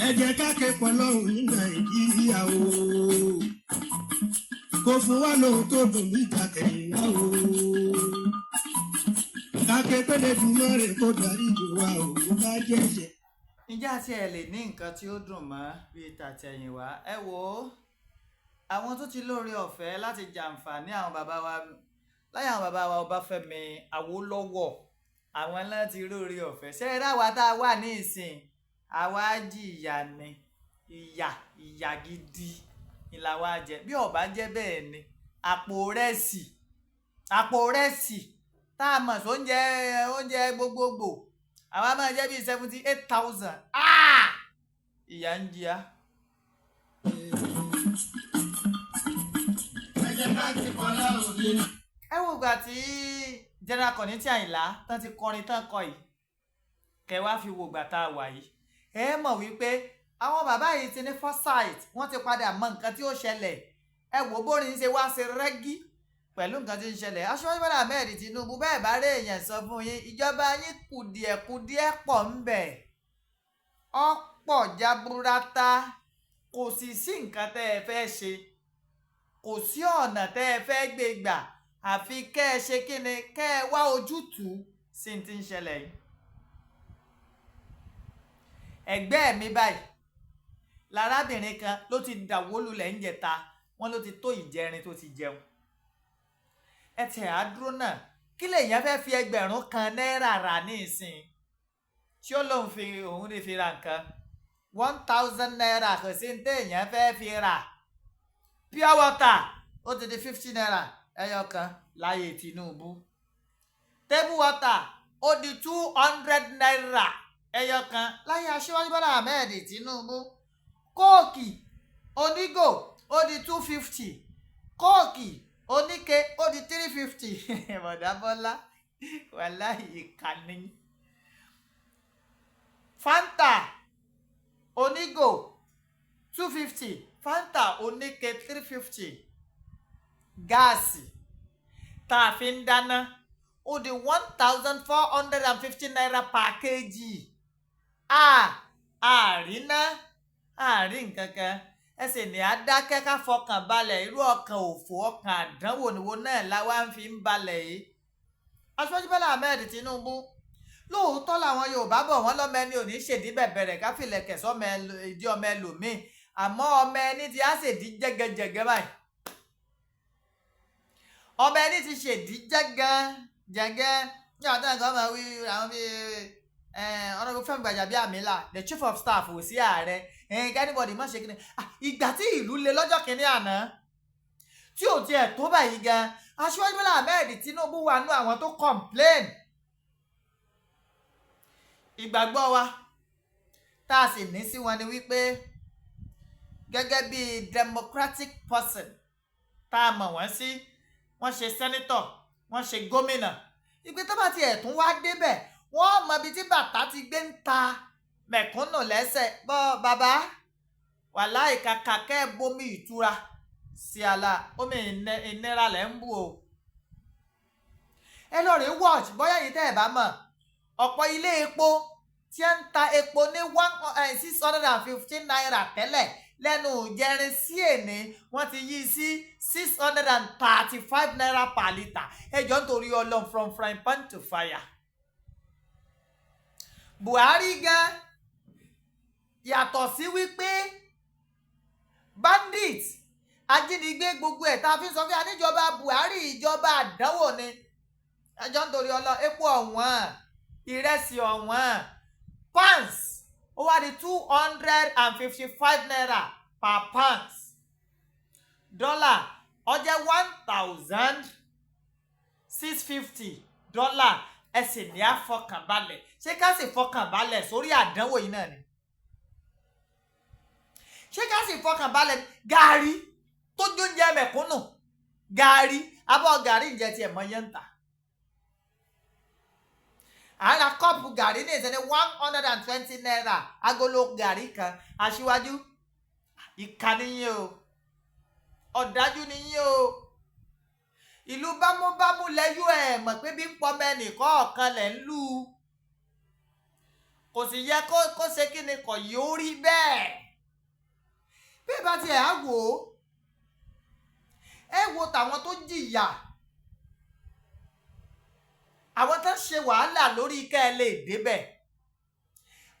Ẹ jẹ́ ká ké pọlọ́hún ní Nàìjíríà o, kò fún wa lóhun tó dùn bí ìtàkẹ́yìnwá o. Ká ké p'Élédùmarè kó dárí jì wá o, kó bá jẹ́jẹ́. Ǹjẹ́ àti ẹ̀ lè ní nǹkan tí ó dùn mọ́ bíi tàtẹ̀yìnwá? Ẹ wò ó, àwọn tó ti lóore ọ̀fẹ́ láti jàǹfààní àwọn bàbá wa láyé, àwọn bàbá wa Ọbáfẹ́mi Awólọ́wọ̀, àwọn náà ti lóore ọ̀fẹ́. Ṣé ẹ ráwa tá a wà ní ìsìn, àwa jìyà ni, ìyà ìyà gidi ni làwa jẹ. Bí ó bá jẹ́ bẹ́ẹ̀ ni, àpò rẹ́sì tá a mọ̀ sóúnjẹ, oúnjẹ gbogbogbò, àwa máa jẹ́ bíi 78,000. Ìyà ń jẹ á. Ẹ jẹ́ ká ké pọlọ́hún ní. Ẹ wo ìgbà tí General Kollington Àyìnlá tán ti kọrin tán kọ yìí, kẹ wá fi wo ìgbà tá a wà yìí, ẹ mọ̀ wípé àwọn bàbá yìí ti ní foresight, wọ́n ti padà mọ nǹkan tí ó ṣẹlẹ̀. Ẹ wò bórin ṣe wá ṣe rẹ́gí pẹ̀lú nǹkan tí ń ṣẹlẹ̀. Aṣíwájú Bọ́lá Ahmed Tinubu, bẹ́ẹ̀ bá rí èèyàn sọ fún yín, ìjọba yín kùdìẹ̀kudiẹ pọ̀ ń bẹ̀, ọ̀pọ̀ jaburata. Kò sì sí nǹkan tẹ́ ẹ fẹ́ ṣe, kò sí ọ̀nà tẹ́ ẹ fẹ́ gbé gbà, àfi kẹ́ ẹ ṣe kí ni, kẹ́ ẹ wá ojútùú sí ti ń ṣẹlẹ̀ yìí. Ẹgbẹ́ mi báyìí lárábìnrin kan ló ti dàwó lulẹ̀ ń jẹta, wọ́n ló ti tó ìjẹrin tó ti jẹun. Ẹ tẹ̀ á dúró náà, kí lèèyàn fẹ́ fi 1000 náírà rà ní ìsìn tí ó lóun fi òun lè fi ra nǹkan? ₦1,000, kò sí ní téèyàn fẹ́ fi rà. Pure water, ó ti di ₦50 ẹyọ kan láyé Tinubu. Table water, ó di ₦200 ẹyọ kan láyé Aṣíwájú Bọ́lá Ahmed Tinubu. Coke onígò, ó di 250. Coke oníke, ó di 350. Bọ̀dá Bọ́lá, wàláhì ìkànnì. Fanta onígò, 250. Fanta oníke, 350. Gáàsì tá a fi ń dáná, ó di ₦1,450 per kg. A àríná àrí nǹkan kan, ẹ sì ní adákẹ́ ká fọkàn balẹ̀. Irú ọkàn òfò, ọkàn àdánwò níwo náà láwa ń fi ń balẹ̀ yìí? Aṣíwájú Bọ́lá Ahmed Tinubu, lóòótọ́ làwọn Yorùbá bọ̀, wọ́n lọ́mọ ẹni ò ní ṣèdí bẹ̀bẹ̀rẹ̀ ká fìlẹ̀kẹ̀ sọ́mọ ìdí ọmọ ẹlòmíì, àmọ́ ọmọ ẹni tí á ṣèdí jẹ́gẹ́jẹ́gẹ́ báyìí, ọmọ ẹni ti ṣèdí jẹ́gẹ́ jẹ́gẹ́ ní àwọn táwọn kan máa wí, àwọn bíi Honourable Fẹ́mi Gbàjàbíàmílà, the chief of staff ò sí ààrẹ, anybody má ṣe kí ni. Ìgbà tí ìlú le lọ́jọ́ kìíní àná tí ò tiẹ̀ tó báyìí gan, Aṣíwájú Bọ́lá Ahmed Tinubu wà nú àwọn tó complain. Ìgbàgbọ́ wa tá a sì ní sí wọn ni wípé gẹ́gẹ́ bí democratic person tá a mọ̀ wọ́n sí, wọ́n ṣe senator, wọ́n ṣe gómìnà, ìpè tó bá tiẹ̀ tún wá débẹ̀, wọ́n mọ ibi tí bàtà ti gbé ń ta mẹ̀kúnnù lẹ́sẹ̀. Bọ́ bàbá, wàláì, kàkà kẹ́ ẹ bomi ìtura sí àlà, omi ìnira lẹ̀ ń bù o. Ẹ lọ rèé watch, bóyá yìí tẹ́ ẹ bá mọ̀, ọ̀pọ̀ ilé epo tí ń ta epo ní one ₦615 tẹ́lẹ̀, lẹ́nu ìjẹrin sí èní, wọ́n ti yí sí ₦635 per litre. Ẹ jọ̀ọ́, nítorí Ọlọ́run, from frying pan to fire. Buhari gan, yàtọ̀ sí wípé bandit, ajínigbé, gbogbo ẹ̀ tá a fi sọ fún aníjọba Buhari, ìjọba àdánwò ni. Ẹ jọ̀ọ́, nítorí Ọlọ́run, epo ọ̀wọ́n, ìrẹsì ọ̀wọ́n, pounds ó wá di ₦255 per pounds, dọ́là ó jẹ́ $1,650. Ẹ sì ní àfọkànbalẹ̀. Ṣé ká sì fọkànbalẹ̀ sórí àdánwò yìí náà ni? Ṣé ká sì fọkànbalẹ̀? Gàrí tó jóúnjẹ mẹ̀kúnnù, gàrí, abọ́ gàrí, ǹjẹ́ tiẹ̀ mọ yẹn ń tà? À ń ra kọ́ọ̀pù gàrí ní ìsẹ́ni ₦120, agolo gàrí kan. Aṣíwájú, ìkà nìyẹn o, ọ̀dájú nìyẹn o. Ìlú bámúbámú lẹ́yú, ẹ̀ mọ̀ pé bí ń pọmọ ẹnì kọ̀ọ̀kan lẹ̀ ń lù ú. Kò sì yẹ kó ṣe kí ni, kò yóò rí bẹ́ẹ̀. Bí bá tiẹ̀ á wò ó, ẹ wo tàwọn tó jìyà, àwọn tó ń ṣe wàhálà lórí kẹ́ ẹ lè débẹ̀,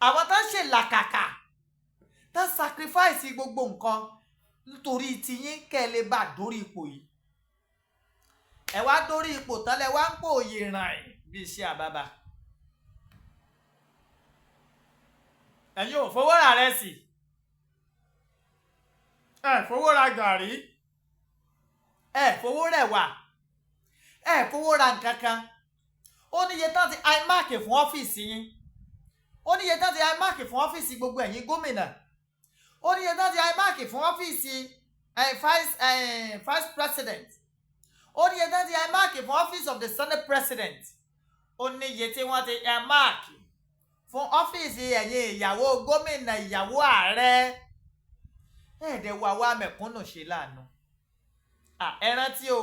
àwọn tó ń ṣe làkàkà, tó ń sacrifice gbogbo nǹkan nítorí tiyín kẹ́ ẹ lè bá dórí ipò yìí. Ẹ wá dórí ipò tán, lẹ wá ń pò òye ràn bí iṣẹ́ àbábà. Ẹ̀yin ò fowó ra rẹsì, ẹ fowó ra gàrí, ẹ fowó rẹ̀wà, ẹ fowó ra nǹkan kan. Ó níye tán ti earmark fún ọ́fíìsì yín, ó níye tán ti earmark fún ọ́fíìsì gbogbo ẹ̀yin gómìnà, ó níye tán ti earmark fún ọ́fíìsì vice president, ó níye tán ti earmark fún office of the senate president, ó níye tí wọ́n ti earmark fún ọ́fíìsì ẹ̀yin ìyàwó gómìnà, ìyàwó ààrẹ. Ẹ̀ẹ́dẹ̀ wà wá mẹ̀kúnnù ṣe láàánú. Ẹ rántí o,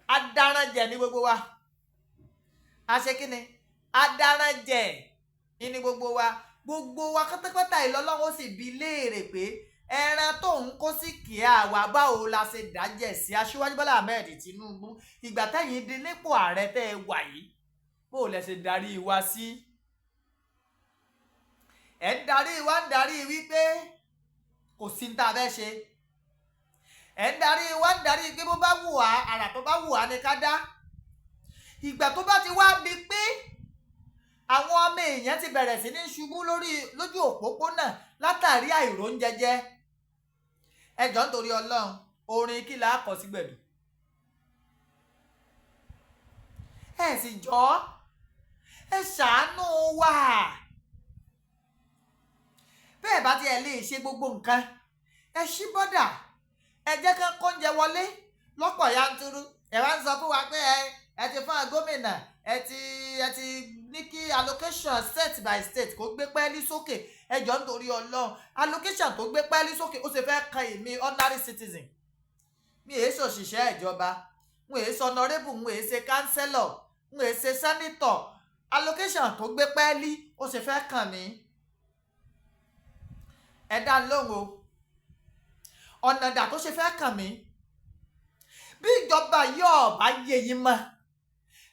adaranjẹ ní gbogbo wa. A ṣe kí ni? Adaranjẹ ní gbogbo wa. Gbogbo wa pátápátá ìlọ́lọ́run ó sì bi léèrè pé ẹran tó ń kó sí kíá wa, báwo la ṣe dájẹ́ sí? Aṣíwájú Bọ́lá Ahmed Tinubu, ìgbà tẹ́yìn di nípò ààrẹ tẹ́ ẹ wà yìí, bó lẹ ṣe darí wa sí? Ẹ̀ ń darí wa, ń darí wípé kò sí ní tá a fẹ́ ṣe. Ẹ̀ ń darí wa, ń darí pé bó bá wù wá, àrà tó bá wù wá ni ká dá. Ìgbà tó bá ti wá di pé àwọn ọmọ èèyàn ti bẹ̀rẹ̀ sí ní ṣubú lórí lójú òpópónà látàrí àìróúnjẹjẹ, ẹ jọ̀ọ́, nítorí Ọlọ́run, orin kí la kọ sí gbẹ̀dù? Ẹ sì jọ̀ọ́, ẹ ṣàánú wa. Bẹ́ẹ̀ bá tiẹ̀ lè ṣe gbogbo nǹkan, ẹ ṣí bọ́dà, ẹ jẹ́ kán kóúnjẹ wọlé lọ́pọ̀ yanturu. Ẹ wá ń sọ fún wa pé ẹ ti fún gómìnà, ẹ ti ní kí allocation state by state kó gbé pẹ́ẹ́lí sókè. Ẹ jọ̀ọ́, nítorí Ọlọ́run, allocation tó gbé pẹ́ẹ́lí sókè, ó sì fẹ́ kan èmi ordinary citizen? Mi èé ṣòṣìṣẹ́ ìjọba, n èé ṣe honourable, n èé ṣe councillor, n èé ṣe senator. Allocation tó gbé pẹ́ẹ́lí, ó sì fẹ́ kàn mí? Ẹ dá lóhùn o. Ọ̀nà ìdà tó ṣe fẹ́ kàn mí? Bí ìjọba yóò bá yé yín mọ́,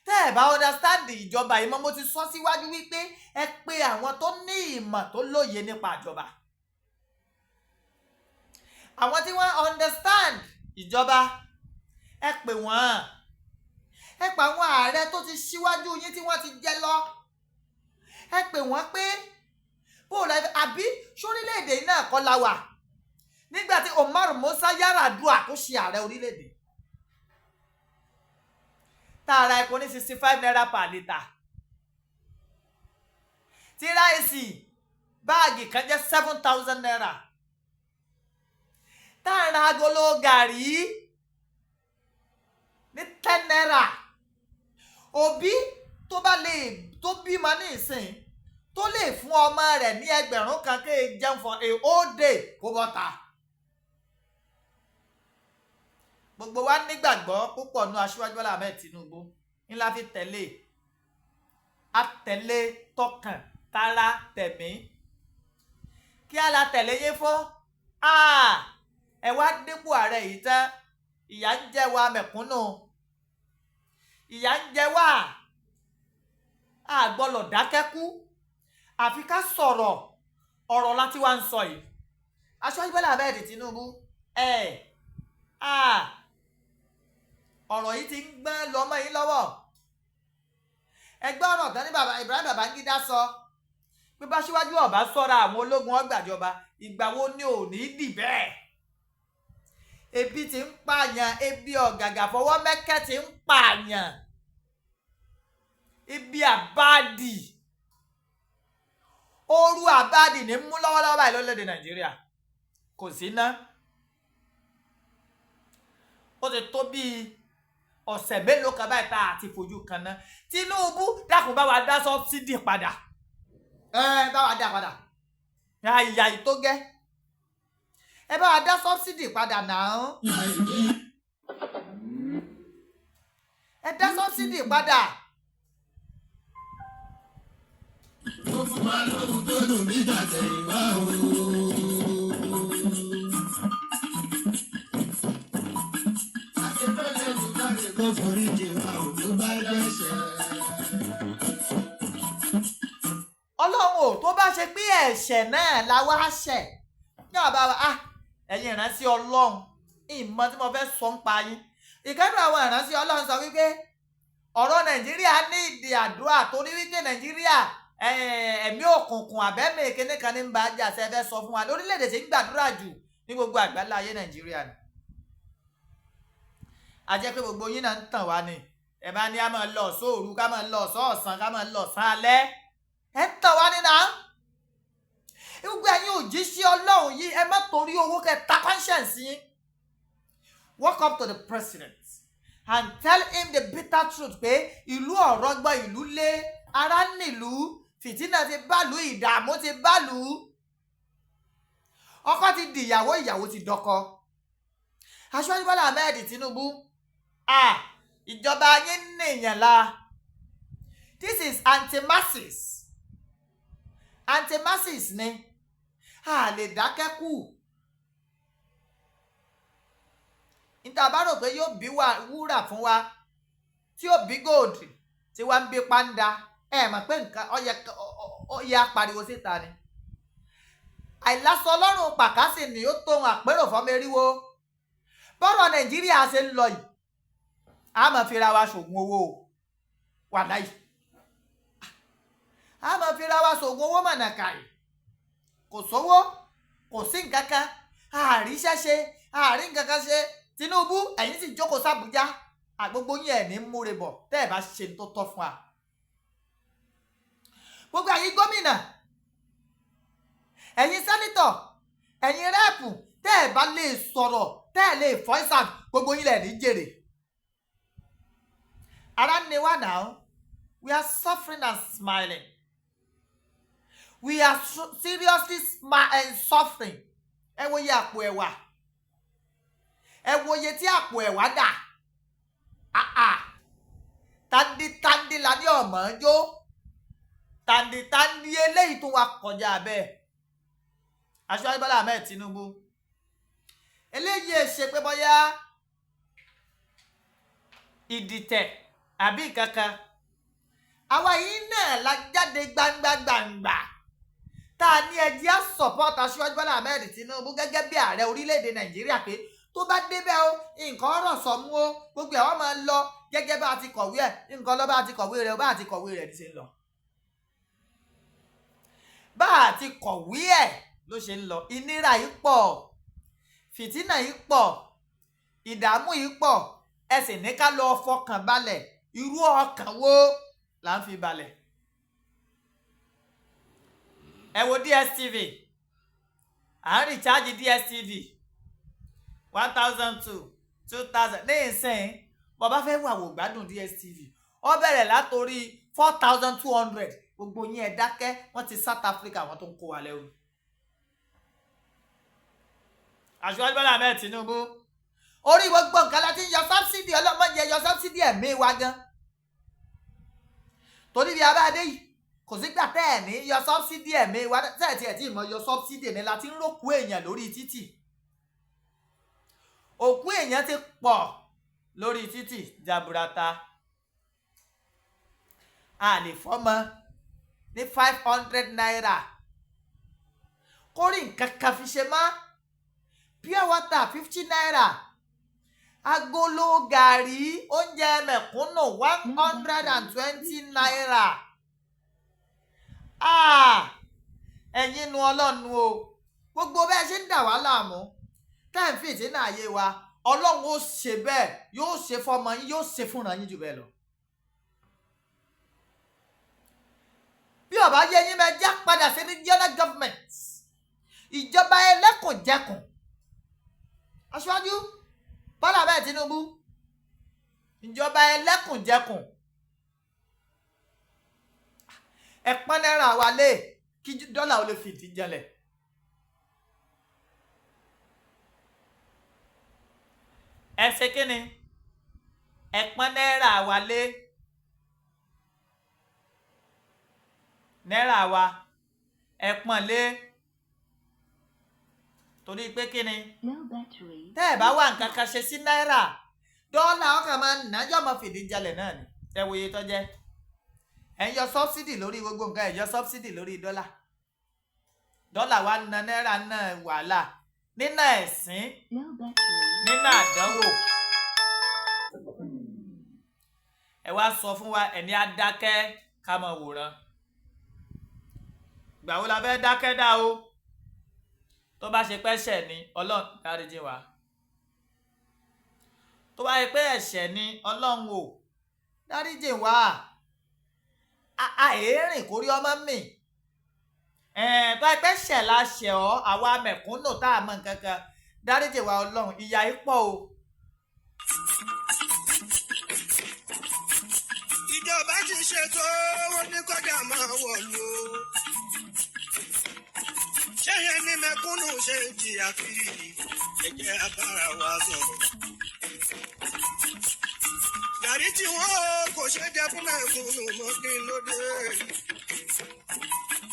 tẹ́ ẹ̀ bá understand ìjọba yìí mọ́, mo ti sọ síwájú wípé ẹ pé àwọn tó ní ìmọ̀, tó lóye nípa ìjọba, àwọn tí wọ́n understand ìjọba, ẹ pè wọ́n. Ẹ pa àwọn ààrẹ tó ti ṣíwájú yín tí wọ́n ti jẹ lọ, ẹ pè wọ́n pé bó la àbí sórílẹ̀-èdè yìí náà kọ́ la wà nígbà tí Umar Musa Yar'Adua tó ṣe ààrẹ orílẹ̀-èdè, tá a ra epo ní ₦65 per litre, tí rice báàgì kan jẹ́ ₦7,000, tá a ra agolo gàrí ní ₦10? Òbí tó bá lè tó bímọ ní ìsìn, tó lè fún ọmọ rẹ̀ ní 1,000 kéè jẹun for a whole day, kó bọ́ta. Gbogbo wa nígbàgbọ́ púpọ̀ nú Aṣíwájú Bọ́lá Ahmed Tinubu ńlá fi tẹ̀lé, a tẹ̀lé tọkàn tara tẹ̀mí. Kí á la tẹ̀lé yín fún? Ẹ wá dépò ààrẹ yìí tán, ìyà ń jẹ wa mẹ̀kúnnù, ìyà ń jẹ wá. A gbọ́dọ̀ dákẹ́ kú, àfi ká sọ̀rọ̀. Ọ̀rọ̀ láti wá ń sọ yìí. Aṣíwájú Bọ́lá Ahmed Tinubu, ẹ̀ ọ̀rọ̀ yìí ti ń gbọ́n lọ́mọ yín lọ́wọ́. Ẹgbẹ́ ọ̀rọ̀ tán ní bàbá Ibrahim Babangida sọ pé bá síwájú ọba sọ́ra, àwọn ológun ọgbàjọba. Ìgbà wo ni ò ní dì bẹ́ẹ̀? Ebi ti ń pààyàn, ebi ọ̀gàgà fọwọ́ mẹ́kẹ́ ti ń pààyàn, ibi àbáàdì, ooru àbáàdì ní mú lọ́wọ́lọ́wọ́ báyìí lórílẹ̀‐èdè Nàìjíríà. Kò sí ná. Ó ti tó bíi ọ̀sẹ̀ mélòó kan báyìí tá a ti fojú kan ná. Tinubu, dákun, bá wa dá subsidy padà. Ẹ bá wa dá padà. Ìyà yìí tó gẹ́, ẹ bá wa dá subsidy padà náà. Ẹ dá subsidy padà. Fún wa lóhun tó dùn bí tàtẹ̀yìnwá o. Kó forí jì wá o tó bá dẹ́ṣẹ̀. Ọlọ́run ò, tó bá ṣe pé ẹ̀ṣẹ̀ náà la wá ṣẹ̀ ní ọ̀bá wa, ah, ẹ̀yin ìránṣẹ́ Ọlọ́run, ìmọ̀ tí mo fẹ́ sọ ń pa yín. Ìkẹ́dùn àwọn ìránṣẹ́ Ọlọ́run sọ wípé ọ̀rọ̀ Nàìjíríà ní ìdí àdúrà, torí wípé Nàìjíríà, ẹ̀mí òkùnkùn àbẹ́mì kíní kan ní ń bá jà. Ṣe fẹ́ sọ fún wa lórílẹ̀‐èdè tí ń gbàdúrà jù ní gbogbo àgbáńlá ayé, Nàìjíríà ni? A jẹ́ pé gbogbo yín náà ń tàn wá ni. Ẹ bá ní a máa lọ sóòru, ká máa lọ sọ́ọ̀sán, ká máa lọ sán alẹ́, ẹ ń tàn wá nínú. Gbogbo ẹ̀yin òjíṣẹ́ Ọlọ́run yìí, ẹ má torí owó kẹ́ ta conscience yín. Walk up to the president and tell him the bitter truth pé ìlú ọ̀rọ̀ gbọ́, ìlú lé ara nílùú, fìtínà ti bálù, ìdààmú ti bálù, ọkọ ti dìyàwó, ìyàwó ti dọkọ. Aṣíwájú Bọ́lá Ahmed Tinubu, ah, ìjọba yín nìyẹn la. This is anti-masses, anti-masses ni. A lè dákẹ́ kù níta bá rò pé yóò bí wúrà fún wa, tí yóò bí gold, tí wàá ń bí pàǹdà. Ẹ mọ̀ pé nǹkan ó yẹ apariwo síta ni. Àìlásọ ọlọ́run pàkásì ni ó tóun àpérò fọmọ eriwo. Bọ́rọ̀ Nàìjíríà ṣe ń lọ yìí, a máa fi ra wa ṣògùn owó o. Wàláì, a máa fi ra wa ṣògùn owó mọ̀nàkàì. Kò sówó, kò sí nǹkan kan, àríṣẹ́ ṣe, àrí nǹkan kan ṣe. Tinubu, ẹ̀yin sì jókòó sàbújá. Àgbogbo yín ẹ̀ ní múre bọ̀ tẹ́ ẹ̀ bá ṣe tó tọ́ fún wa. Gbogbo ẹ̀yin gómìnà, ẹ̀yin senator, ẹ̀yin rep, tẹ́ ẹ̀ bá lè sọ̀rọ̀, tẹ́ ẹ̀ lè voice out, gbogbo yín lẹ̀ ní jèrè. Ara ń ni wá now. We are suffering and smiling. We are seriously and suffering. Ẹ wo iye àpò ẹ̀wà, ẹ wo iye tí àpò ẹ̀wà dà. Ah ah, tandi tandi la ní ọmọ jó, tandi tandi. Eléyìí tó wà kọjá bẹ́ẹ̀. Aṣíwájú Bọ́lá Ahmed Tinubu, eléyìí ẹ ṣe pé bóyá ìdìtẹ̀ àbí kankan. Àwa yìí náà la jáde gbangba gbangba tá a ní ẹ jẹ́ á support Aṣíwájú Bọ́lá Ahmed Tinubu gẹ́gẹ́ bí ààrẹ orílẹ̀-èdè Nàìjíríà, pé tó bá débẹ̀ o, nǹkan ọ̀rọ̀ sọ̀mú o, gbogbo ẹ̀ wọ́n máa ń lọ gẹ́gẹ́ bá a ti kọ̀wé ẹ̀. Nǹkan lọ́ bá a ti kọ̀wé rẹ̀, bá a ti kọ̀wé rẹ̀ ní ṣe ń lọ, bá a ti kọ̀wé ẹ̀ ló ṣe ń lọ. Ìnira yìí pọ̀, fìtínà yìí pọ̀, ìdààmú yìí pọ̀. Ẹ sì ní ká lọ fọkàn balẹ̀. Irú ọkàn wo là ń fi balẹ̀? Ẹ wo DSTV, à ń recharge DSTV 1,200, 2,000 ní ìsìn. Bàbá fẹ́ wà wò gbádùn DSTV, ó bẹ̀rẹ̀ látòrí 4,200. Gbogbo yín, ẹ dákẹ́. Wọ́n ti South Africa, àwọn tó ń kó wa lẹ́rú. Aṣíwájú Bọ́lá Ahmed Tinubu, orí gbogbo nǹkan la ti ń yọ subsidy. Ọlọ́mọdé yọ subsidy ẹ̀mí wa gan, torí bí abáadé yìí, kò sígbà tẹ́ ẹ̀ ní yọ subsidy ẹ̀mí wa. Tẹ́ ẹ̀ tiẹ̀ tí ì mọ yọ subsidy ní la ti ń rókú èèyàn lórí títì. Òkú èèyàn ti pọ̀ lórí títì jaburata. A lè fọ́mọ ní ₦500 kórì nǹkan kan fi ṣe mọ́. Pure water, ₦50. Agolo gàrí, oúnjẹ mẹ̀kúnnù, ₦120. Ah, ẹ̀yin nu Ọlọ́run o. Gbogbo bẹ́ẹ̀ ṣe ń dà wá láàmú, tá ẹ̀ ń fìtí náà yé wa, Ọlọ́run ó ṣe bẹ́ẹ̀, yóò ṣe fọmọ yín, yóò ṣe fúnra yín jù bẹ́ẹ̀ lọ. Bí ó bá yé yín, mẹ́ já padà sí regional government, ìjọba ẹlẹ́kùnjẹkùn. Aṣíwájú Bọ́lá bẹ́ẹ̀ Tinubu, ìjọba ẹlẹ́kùnjẹkùn, ẹ pọ́n náírà wa lé kí dọ́là ó lè fìdí jẹlẹ̀. Ẹ ṣe kí ni? Ẹ pọ́n náírà wa lé. Náírà wa, ẹ pọ́n lé, torí pé kí ni? Low battery. Tẹ́ ẹ̀ bá wà nǹkan kan ṣe sí náírà, dọ́là ọkàn máa ń nájọ́ máa fìdí jalè náà ni. Ẹ wo iye tó jẹ́. Ẹ ń yọ subsidy lórí gbogbo nǹkan, ẹ yọ subsidy lórí dọ́là. Dọ́là wa na náírà náà, wàhálà nínà ẹ̀sìn Low battery. nínà àdánwò. Ẹ wá sọ fún wa, ẹni á dákẹ́ ká máa wòran. Ìgbà wo la fẹ́ dákẹ́ dá o? Tó bá ṣe pé ẹ̀ṣẹ̀ ni, Ọlọ́run dáríjì wá. Tó bá yẹ pé ẹ̀ṣẹ̀ ni, Ọlọ́run ò dáríjì wá. Àìrìn kórí ọmọ mi tó yẹ pé ẹ̀ṣẹ̀ la ṣẹ̀ ọ́, àwa mẹ̀kúnnù tá a mọ̀ nǹkan kan, dáríjì wá, Ọlọ́run. Ìyà yìí pọ̀ o. Ìjọba ti ṣètò owó ní kọjá máa wọ̀lú o. Ṣé yẹn ní mẹ̀kúnnù ṣe ń jìyà kiri? Ẹ jẹ́ abára wa sọ̀rọ̀. Gàrí tí wọ́n o kò ṣe jẹ fún mẹ̀kúnnù mọ́, kí ló dé?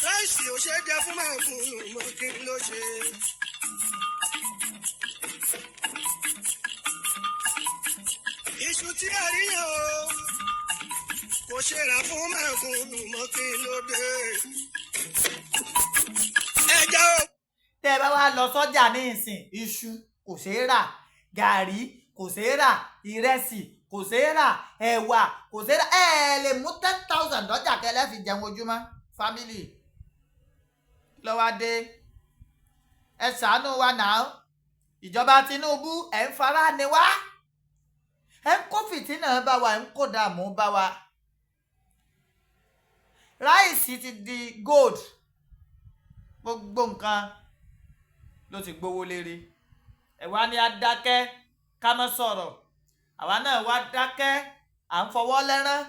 Ráìsì ò ṣe jẹ fún mẹ̀kúnnù mọ́, kí ló ṣe? Iṣu tí a rí yẹn o kò ṣe rà fún mẹ̀kúnnù mọ́, kí ló dé? Ẹja o. Tẹ́ ẹ bá wá lọ sọ́jà ní ìsìn, iṣu kò ṣeé rà, gàrí kò ṣeé rà, ìrẹsì kò ṣeé rà, ẹ̀wà kò ṣeé rà. Ẹ ẹ lè mú 10,000 dọ́jà kẹlẹ́ fi jẹun ojúmọ́. Family ló wá dé? Ẹ ṣàánú wa náà. Ìjọba Tinubu, ẹ̀ ń fara ni wá, ẹ̀ ń kó fìtínà bá wa, ẹ̀ ń kó dààmú bá wa. Ráìsì ti di gold, gbogbo nǹkan ló ti gbówó lérí. Ẹ wá ní adákẹ́ ká má sọ̀rọ̀, àwa náà wá dákẹ́, à ń fọwọ́ lẹ́rán,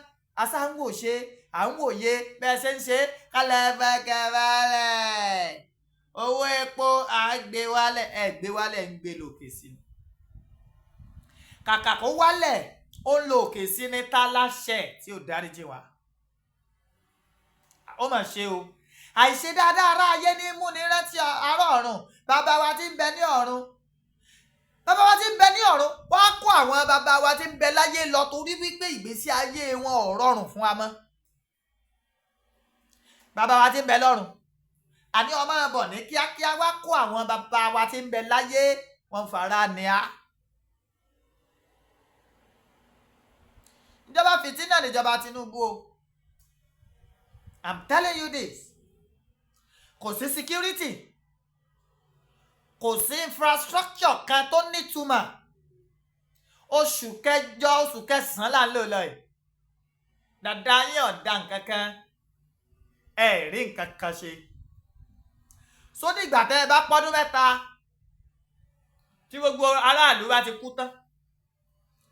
asá ń wò ṣe, à ń wòye bẹ́ẹ̀ ṣe ń ṣe kálẹ̀ fẹ́kẹ̀fẹ́lẹ̀. Owó epo à ń gbé wálẹ̀, ẹ̀ gbé wálẹ̀, ń gbé lòkè sí ni. Kàkà kó wálẹ̀, ó ń lo òkè sí ní. Tá láṣẹ tí ò dáríjì wá? Ó mà ṣe o. Àìṣe dáadáa ará ayé ní múni rántí ará ọ̀run. Bàbá wa tí ń bẹ ní ọ̀run, bàbá wa tí ń bẹ ní ọ̀run, wọ́n á kó àwọn bàbá wa tí ń bẹ láyé lọ, torí wípé ìgbésí ayé wọn ò rọrùn fún wa mọ́. Bàbá wa tí ń bẹ lọ́run, àní ọmọ bọ̀ ní kíákíá, wá kó àwọn bàbá wa tí ń bẹ láyé, wọ́n fara ní a. Ìjọba fìtínà níjọba Tinubu o. I'm telling you this. Kò sí security, kò sí infrastructure kan tó nítumọ̀. Oṣù kẹjọ, oṣù kẹsàn-án là ń lò lọ yìí. Dàda yín ọ̀dà nǹkan kan, ẹ rí nǹkan kan ṣe. Sódìgbà tẹ́ ẹ bá pọ́dún 3 tí gbogbo aráàlú bá ti kú tán,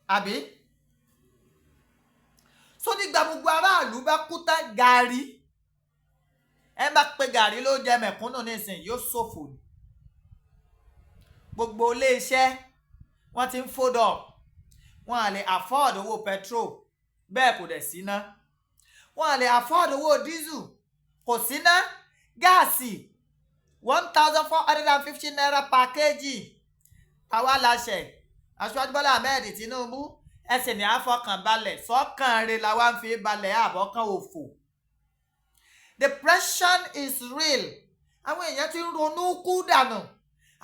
àbí sódìgbà gbogbo aráàlú bá kú tán? Gàrí, ẹ bá pe gàrí ló jẹ mẹ̀kúnnù nísìnyí, yóò ṣòfò ni. Gbogbo iléeṣẹ́ wọ́n ti ń fold up, wọ́n á lè afford owó petrol, bẹ́ẹ̀ kò dẹ̀ síná. Wọ́n á lè afford owó diesel, kò síná. Gáàsì, ₦1,450 per kg. Àwa láṣẹ Aṣíwájú Bọ́lá Ahmed Tinubu, ẹsẹ̀ ní àfọkànbalẹ̀ sọ́kàn rẹ̀ làwa ń fi balẹ̀ àbọ̀kàn òfò. Depression is real. Àwọn èèyàn ti ń ronú kú dànù,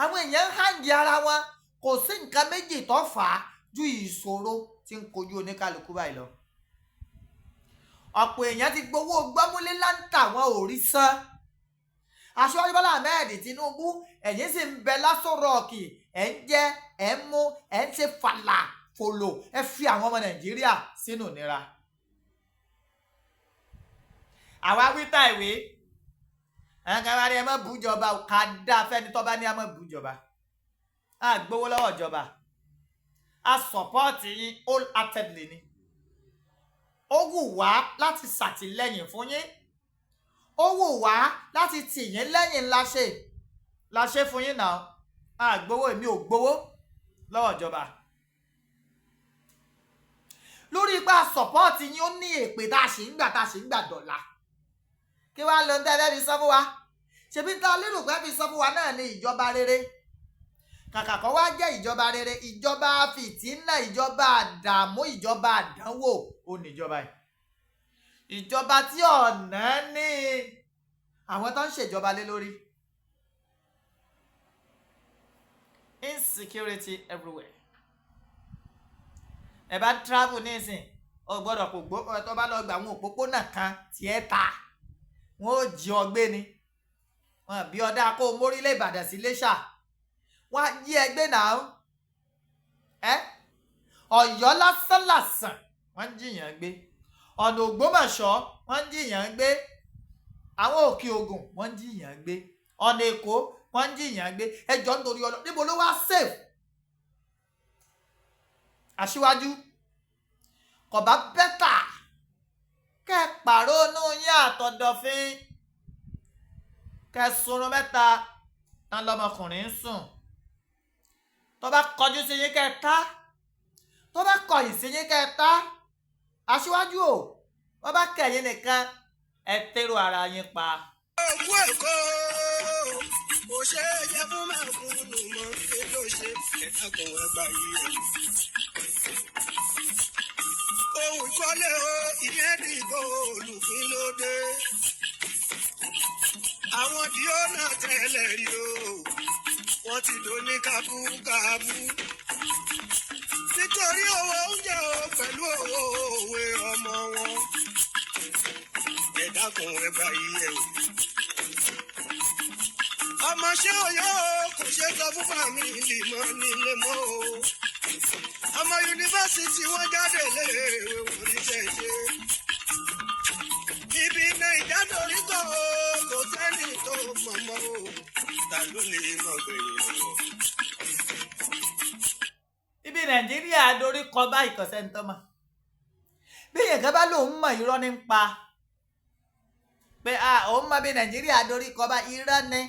àwọn èèyàn ń hang ara wọn. Kò sí nǹkan méjì tó fà á ju ìṣòro tí ń kojú oníkálukú báyìí lọ. Ọ̀pọ̀ èèyàn ti gbowó gbọ́múlé láǹtà, wọn ò rí san. Aṣíwájú Bọ́lá Ahmed Tinubu, ẹ̀yin sì ń bẹ l'Aso Rock, ẹ̀ ń jẹ, ẹ̀ ń mú, ẹ̀ ń ṣe fàlà fòlò, ẹ fi àwọn ọmọ Nàìjíríà sínú ìnira. Àwa wíta ìwé àwọn kan bá ní ẹ má bújọba, ká dá fẹ́ni tó bá ní ẹ má bújọba. A gbowó lọ́wọ́ ìjọba, a support yín wholeheartedly ni. Ó wù wá láti ṣàtìlẹ́yìn fún yín, ó wù wá láti tì yín lẹ́yìn la ṣe fún yín náà. A gbowó, èmi ò gbowó lọ́wọ́ ìjọba lórí ipá support yín. Ó ní èpè tá a sì ń gbà, tá a sì ń gbà dọ̀la. Kí wàá lọ tẹ́ fẹ́ fi sọ fún wa? Ṣebí tá a lérò pé fi sọ fún wa náà ni ìjọba rere. Kàkà kọ́ wá jẹ́ ìjọba rere, ìjọba fìtínà, ìjọba àdààmú, ìjọba àdánwò ó ní ìjọba yìí. Ìjọba tí ọ̀nà ní àwọn tó ń ṣèjọba lé lórí. Insecurity everywhere. Ẹ bá travel nísìn, o gbọ́dọ̀ kò gbó tó bá lọ gbà àwọn òpópónà kan tiẹ̀ ta, wọn ò jí ọ gbé ni. Wọn bí ọdá kó o mórílẹ̀ Ìbàdàn sí Iléṣà, wọn á jí ẹ gbé náà. Ẹ Ọ̀yọ́ lásán làsàn wọ́n ń jìyàn gbé, ọ̀nà Ògbómọ̀ṣọ́ wọ́n ń jìyàn gbé, àwọn Òkè Ògùn wọ́n ń jìyàn gbé, ọ̀nà Èkó wọ́n ń jìyàn gbé. Ẹjọ́ nítorí ọlọ́, níbo ló wá safe? Aṣíwájú kò bá bẹ́tà kẹ́ ẹ pàrónú yín àtọ̀dọ̀fín, kẹ́ ẹ sunrun mẹ́ta tán lọmọkùnrin ń sùn. Tó bá kọjú sí yín kẹ́ ẹ tá, tó bá kọ̀yìn sí yín kẹ́ ẹ tá. Aṣíwájú o, wọ́n bá kẹ̀yìn nìkan ẹ tẹ́rù ara yín pa. Òkú Èkó kò ṣe é jẹ fún mẹ̀kúnnù mọ́, kí ló ṣe? Ẹ dákun, ẹ gbà yí ẹ. Ohun ìkọ́lé o, ìyẹn dìbò olùkí ló dé. Àwọn tí ó náà tẹ́lẹ̀ rí o, wọ́n ti dò ní kábúkábú. Nítorí owó oúnjẹ o pẹ̀lú owó òwe ọmọ wọn. Ẹ dákun, ẹ gbà yí ẹ o. Ọmọ ṣé òyò kò ṣe sọ fún family mọ́ nílé mọ́ o. Ọmọ yunifásitì wọn jáde léèwé oníṣẹ́ ṣe. Ibi Nàìjà dorí kọ́ o, kò sẹ́ni tó mọ̀ mọ́ o. Ta ló lè mọ̀ gbẹ̀yìn o? Ibi Nàìjíríà dorí kọ báyìí, kò sẹ́ni tó mọ̀. Bí èèyàn kan bá lóun mọ̀, irọ́ ní ń pa. Pé òun mọ̀ bí Nàìjíríà dorí kọ báyìí, irọ́ ni.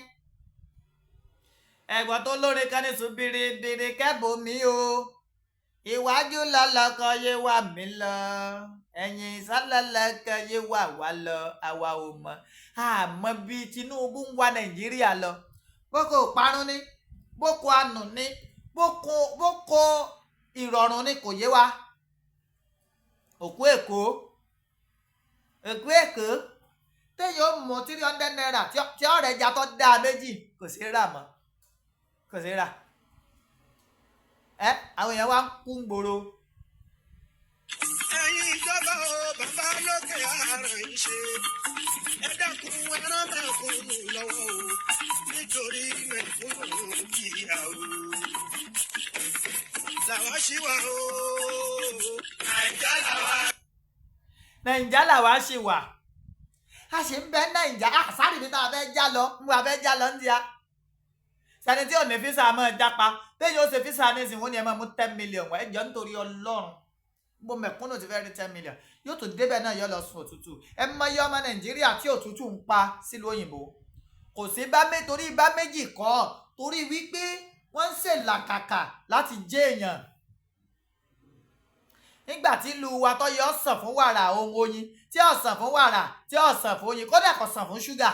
Ẹ̀gbọ́n tó lóore kan ní sùn biribiri kẹ́bùnmí o. Ìwájú lọ́lọ́kọ yé wà mí lọ, ẹ̀yìn sálọ́lọ́kọ yé wà wá lọ, àwa ò mọ̀. Àmọ́ bí Tinubu ń wa Nàìjíríà lọ, boko parun ni, boko anù ni, boko ìrọ̀rùn ni, kò yé wa. Òkú Èkó, Èkó Èkó téèyàn ó mú ₦300 tí ọ̀rẹ́ ẹja tó dáa méjì, kò sí rà mọ́, kò sí rà. Ẹ àwọn èèyàn wá ń kú ń gbòòrò. Ẹ̀yin ìjọba o, bàbá lókè àárọ̀ yìí ṣe. Ẹ dákun, ẹ ràn mẹ̀kúnnù lọ́wọ́ o, nítorí mẹ̀kúnnù jìyà o. Làwa ṣì wà o. Nàìjà làwa. Nàìjà làwa ṣì wà, a sì ń bẹ Nàìjà. Sáré ibi tá a fẹ́ já lọ ń wà fẹ́ já lọ ń dia sani tí ò ní físà máa jápa. Téèyàn ó ṣe físà nísìnyí, wọ́n ní ẹ máa mú 10 million wá. Ẹ jọ̀ọ́, nítorí Ọlọ́run, bó mẹ̀kúnnù ti fẹ́ rí 10 million? Yóò tún débẹ̀ náà, yóò lọ sùn òtútù. Ẹ mọ iye ọmọ Nàìjíríà tí òtútù ń pa sílùú òyìnbó. Kò sí bá mé torí bá méjì kọ́, torí wípé wọ́n ń ṣèlàkàkà láti jẹ́ èèyàn. Nígbà tí ìlú wa tó yọ ọ̀sán fún wàrà ohun oyin, tí ọ̀sán fún wàrà, tí ọ̀sán fún oyin, kódà kò sàn fún ṣúgà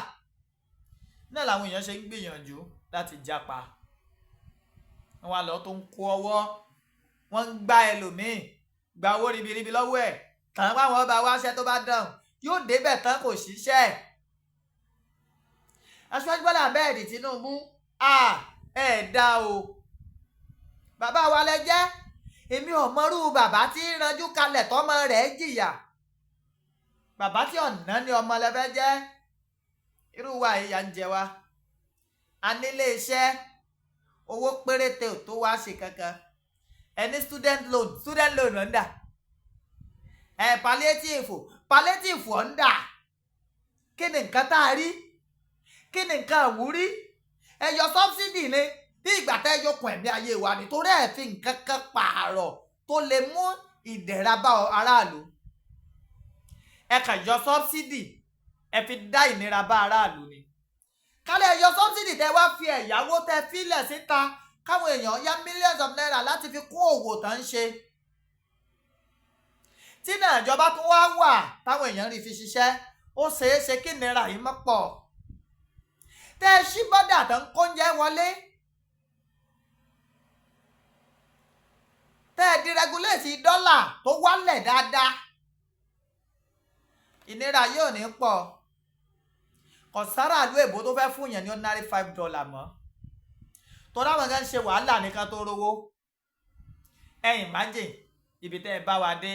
náà, làwọn èèyàn ṣe ń gbìyànjú láti jápa. Wọn wá lọ tó ń kó ọwọ́, wọ́n ń gbá ẹlòmíì, gba owó ribiribi lọ́wọ́ ẹ̀ tàn wáwọn ọba wáṣẹ́. Tó bá dàn yóò débẹ̀ tán, kò ṣiṣẹ́. Aṣíwájú Bọ́lá Ahmed Tinubu, ẹ̀ dá o, bàbá wa lẹ jẹ́. Èmi ò mọrú bàbá tí ń ranjú kalẹ̀ tọ́mọ rẹ̀ jìyà. Bàbá tí ọ̀nà ni ọmọ lẹ fẹ́ jẹ́. Irú wa ìyà ń jẹ wa. A nílé iṣẹ́, owó péréte ò tó wá ṣe kankan. Ẹni student loan, student loan ọ̀ ń dà ẹ, palliative, palliative ọ̀ ń dà. Kí ni nǹkan tá a rí? Kí ni nǹkan àwúrí? Ẹ yọ subsidy ni, bí ìgbà tẹ́ ẹ yọkùn ẹ̀mí ayé wa nítorí ẹ̀ fi nǹkan kan pààrọ̀ tó lè mú ìdẹ̀ra bá aráàlú. Ẹ kàn yọ subsidy, ẹ fi dá ìnira bá aráàlú ni. Kálẹ̀ yọ subsidy, tẹ́ wá fi ẹ̀yáwó tẹ́ fílẹ̀ síta káwọn èèyàn yá millions of naira láti fi kún òwò tán ń ṣe, tí náà ìjọba tún wá wà táwọn èèyàn rí fi ṣiṣẹ́. Ó ṣeé ṣe kí ìnira yìí má pọ̀. Tẹ́ ẹ ṣí bọ́dà tó ń kóúnjẹ wọlé, tẹ́ ẹ diregúléètì dọ́là tó wálẹ̀ dáadáa, ìnira yìí ò ní pọ̀. Kò sára àlú èbó tó fẹ́ fún yẹn ní ordinary $5 mọ́, torí àwọn kan ń ṣe wàhálà nìkan tó rówó. Ẹ imagine ibi tẹ́ ẹ bá wa dé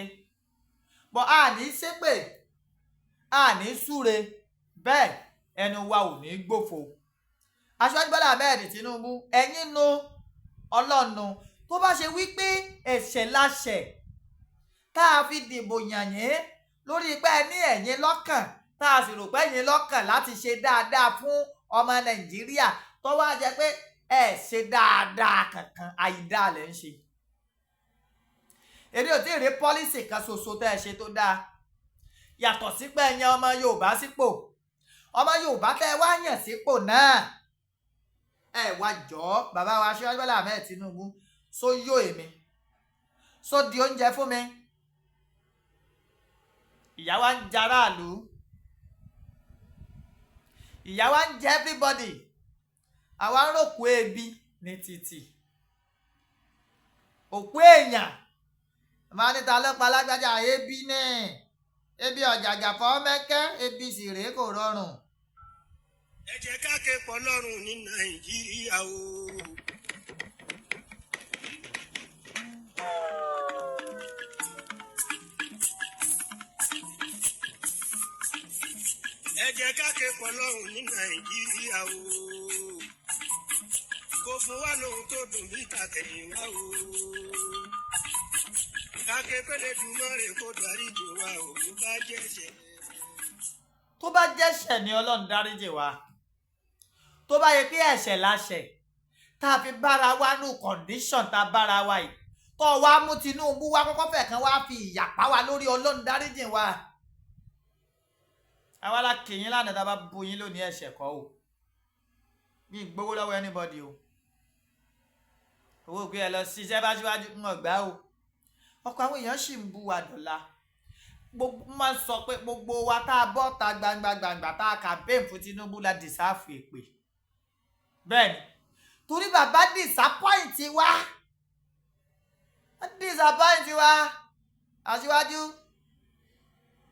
bọ́. A ní ṣépè, a ní súre, bẹ́ẹ̀ ẹnu wa ò ní gbòfo. Aṣíwájú Bọ́lá Ahmed Tinubu, ẹ̀yin nu ọlọ́nu. Tó bá ṣe wípé ẹ̀ṣẹ̀ la ṣẹ̀ tá a fi dìbò yàn yín lórí pé ẹ ní ẹ̀yin lọ́kàn, tá a sì rò pé ẹ̀yin lọ́kàn láti ṣe dáadáa fún ọmọ Nàìjíríà, tó wá jẹ́ pé ẹ ṣe dáadáa kankan, àìdáa lẹ̀ ń ṣe. Èmi ò tí ì rí pọ́lísì kan ṣoṣo tẹ́ ẹ ṣe tó dáa, yàtọ̀ sí pé ẹ yan ọmọ Yorùbá sípò. Ọmọ Yorùbá tẹ́ ẹ wá yàn sípò náà, ẹ wá jọ̀ọ́, bàbá wa Aṣíwájú Bọ́lá Ahmed Tinubu, só yó èmi, só di oúnjẹ fún mi? Ìyà wa ń jaráàlú, ìyà wa ń jẹ everybody. Àwa ń ròkú ebi ní títì, òkú èèyàn máa níta lọ́pàá lágbájá. Ebi ní ebi ọ̀jàjà fọ́ mẹ́kẹ́, ebi sì rèé, kò rọrùn. Ẹ jẹ́ ká ké pọ̀ lọ́rùn ní Nàìjíríà o. Ẹ jẹ́ ká ké pọ̀ lọ́rùn ní Nàìjíríà o. Kò fún wa lóhun tó dùn bí tàtẹ̀yìnwá o. Ká ké pélé dùmọ̀rè kó dáríjì wa o bó bá jẹ́ṣẹ̀. Tó bá jẹ́ṣẹ̀ ni, Ọlọ́run dáríjì wa. Tó bá yẹ pé ẹ̀ṣẹ̀ la ṣẹ̀ tá a fi bára wa nù condition tá a bára wa yìí, tó wá mú Tinubu wá kọ́kọ́ fẹ̀ kan wá fi ìyà pa wá lórí, Ọlọ́run dáríjì wa. Àwa la kì yín lánàá, tá a bá bu yín lónìí, ẹ̀ṣẹ̀ kọ́ o. Mi ì gbowó lọ́wọ́ anybody o. Owó pé ẹ lọ ṣiṣẹ́ bá síwájú ń ọ̀gbá o. Ọkọ̀ àwọn èèyàn sì ń bu wa dọ̀la. Gbogbo máa ń sọ pé gbogbo wa tá a bọ́ ta gbangba gbangba tá a campaign fún Tinubu la deserve èpè. Bẹ́ẹ̀ ni, torí bàbá disappoint wa, disappoint wa. Aṣíwájú,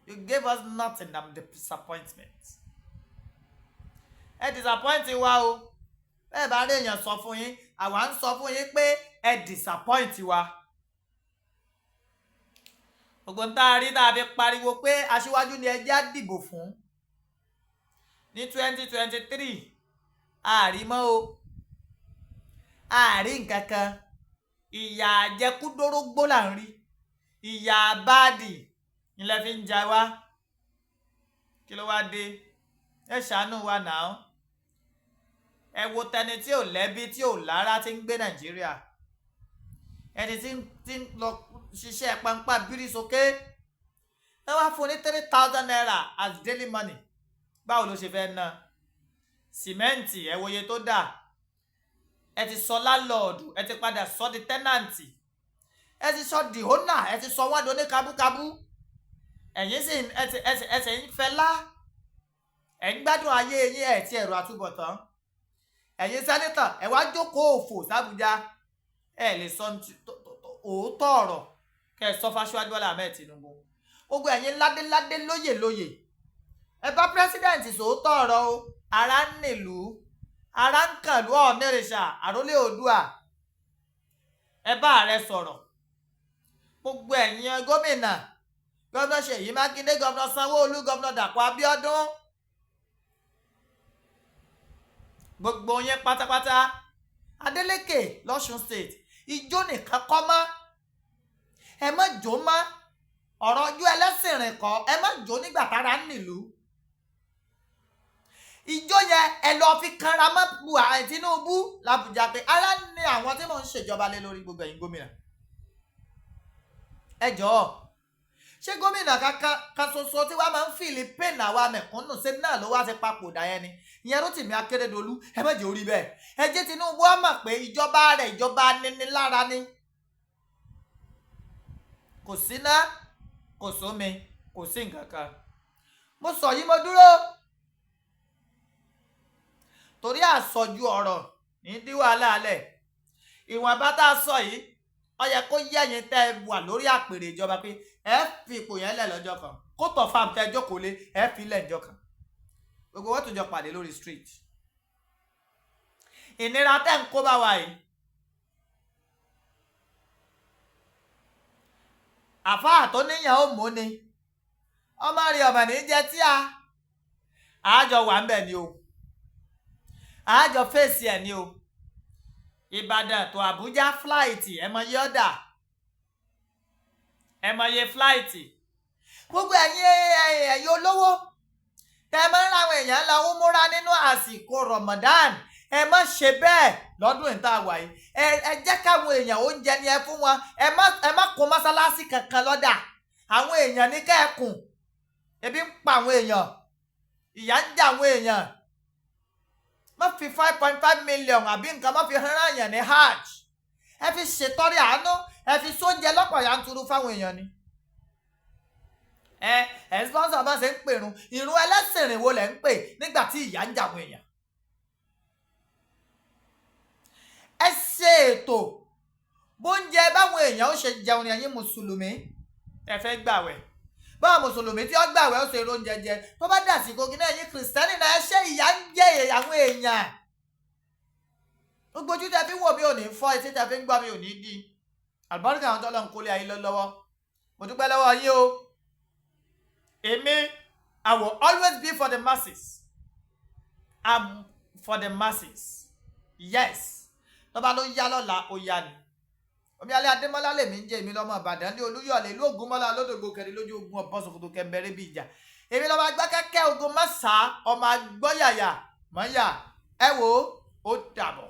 you gave us nothing than the disappointment. Ẹ disappoint wa o. Bẹ́ẹ̀ bá rí èèyàn sọ fún yín, àwa ń sọ fún yín pé ẹ disappoint wa. Gbogbo ń tá a rí tá a fi pariwo pé aṣíwájú ni ẹ jẹ́ á dìbò fún ní 2023, àrímọ́ o, àárí nǹkan kan. Ìyà àjẹkúdórógbó là ń rí, ìyà àbáàdì ilẹ̀ fi ń ja wá. Kí ló wá dé? Ẹ ṣàánú wa náà. Ẹ wo tẹni tí ò lẹ́bí, tí ò lára, tí ń gbé Nàìjíríà, ẹni tí ń lọ ṣiṣẹ́ pampa bírí sókè, ẹ wá fún ní ₦3,000 as daily money. Báwo ló ṣe fẹ́ ná sìmẹ́ǹtì? Ẹ wòye tó dà. Ẹ ti sọ landlord, ẹ ti padà sọ di tenant. Ẹ ti sọ di owner, ẹ ti sọ wọ́n di oníkabúkabú. Ẹ̀yin sì ẹ ti ń fẹ́ lá, ẹ̀ ń gbádùn ayé yín, ẹ̀ ti ẹ̀rọ àtúbọ̀tán. Ẹ̀yin senator, ẹ wá jókòó òfò sàbújá. Ẹ lè sọ òótọ́ ọ̀rọ̀ kẹ́ ẹ sọ fáṣíwájú Bọ́lá Ahmed Tinubu. Gbogbo ẹ̀yin ládéládé, lóyè lóyè, ẹ bá president sòótọ́ ọ̀rọ̀ o. Ara ń nílùú, ara ń kànlú. Ọ̀nẹ́rẹ̀ṣà àrólé Oòduà, ẹ bá ààrẹ sọ̀rọ̀. Gbogbo ẹ̀yin gómìnà, Governor Ṣèyí Mákindé, Governor Sanwó-Olú, Governor Dàpọ̀ Abíọ́dún, gbogbo yẹn pátápátá, Adeleke lọ́ṣun State, ijó nìkan kọ́ mọ́. Ẹ má jó mọ́. Ọ̀rọ̀ ojú ẹlẹ́sìn rìn kọ́. Ẹ má jó nígbà tára ń nílùú. Ijó yẹn, ẹ lọ́ọ́ fi kanra mọ́ Buhari, Tinubu làbújá pé ara ní àwọn tí mò ń ṣèjọba lé lórí. Gbogbo ẹ̀yin gómìnà, ẹ jọ̀ọ́, ṣé gómìnà kankan kan ṣoṣo tí wàá máa ń feel pain àwa mẹ̀kúnnù ṣé náà ló wá ti papòdà yẹn ni? Ìyẹn Rótìmí Akérédolú. Ẹ má jẹ́ orí bẹ́ẹ̀. Ẹ jẹ́ Tinubu á mọ̀ pé ìjọba rẹ̀, ìjọba aninilára ni. Kò síná, kò sómi, kò sí nǹkan kan. Mo sọ yìí, mo dúró, torí àsọjù ọ̀rọ̀ ní dí wàhálà alẹ̀. Ìwọ̀nba tá a sọ yìí, ó yẹ kó yẹ̀yìn tẹ́ ẹ wà lórí àpèrè ìjọba pé ẹ fi ipò yẹn lẹ̀ lọ́jọ́ kan, kó tọ̀ fáàm tẹ́ ẹ jókòó lé, ẹ fi lẹ̀ lọ́jọ́ kan. Gbogbo wọn tó jọ pàdé lórí street. Ìnira tẹ́ ń kó bá wa yìí, àfáà tó níyàn ó mú ni ọmọ rí ọmọ ní jẹ tí a àjọ wà ń bẹ̀ ni o, àjọ fèsì ẹ̀ ni o. Ìbàdàn tó Àbújá, flight, ẹ mọ iye ọ̀dà, ẹ mọ iye flight. Gbogbo ẹ̀yin olówó tẹ mọ́ láwọn èèyàn lọ ń múra nínú àsìkò Ramadan, ẹ má ṣe bẹ́ẹ̀ lọ́dún ìta wà yìí. Ẹ jẹ́ káwọn èèyàn, oúnjẹ ni ẹ fún wọn. Ẹ má kún mọ́sálásí kankan lọ́dà. Àwọn èèyàn ní kẹ́ẹ̀kùn. Ebi ń pa àwọn èèyàn, ìyà ń jẹ àwọn èèyàn. Má fi 5.5 million àbí nǹkan, má fi rán èèyàn ní hajj. Ẹ fi ṣètọrẹ àánú, ẹ fi sóúnjẹ lọ́pọ̀ yanturu fáwọn èèyàn ni. Ẹ sponsor bá ṣe ń pèrún. Ìrun ẹlẹ́sìn rìn wo lẹ̀ ń pè nígbà tí ìyà ń jẹ àwọn èèyàn? Ẹ ṣe ètò bóúnjẹ báwọn èèyàn ó ṣe jẹun ní. Ẹ̀yin mùsùlùmí, ẹ fẹ́ gbàwẹ̀, báwọn mùsùlùmí tí ó gbàwẹ̀ ó ṣe oúnjẹ jẹ tó bá dàsìkò kí náà. Ẹ̀yin kìrìsìtẹ́nì náà, ẹ ṣe. Ìyà ń jẹ àwọn èèyàn. Gbogbo ojú tẹ fi wò mí ò ní fọ́, etí tẹ fi ń gbọ́ mi ò ní di. Àlùbáríkà àwọn tọ́lọ́ ń kólé ayé lọ́wọ́, mo dúpẹ́ lọ́wọ́ yín o. Èmi, I will always be for the masses. I'm for the masses, yes. Tọ́ba ló yá lọ́la, ó yá ni. Omíyalé Adémọ́lá lèmi ń jẹ́. Èmi lọ́mọ Ìbàdàn ní Olúyọ̀lé, ìlú Ògúnmọ́lá lódògbò kẹrin lójú ogun ọ̀bọ̀n ṣòkòtò kẹmbẹ̀rẹ̀ bí ìjà. Èmi lọ́mọ agbákẹ́kẹ́ ogun mọ́sá, ọmọ agbọ́yàyà mọ́yà. Ẹ wò ó, ó dàbọ̀.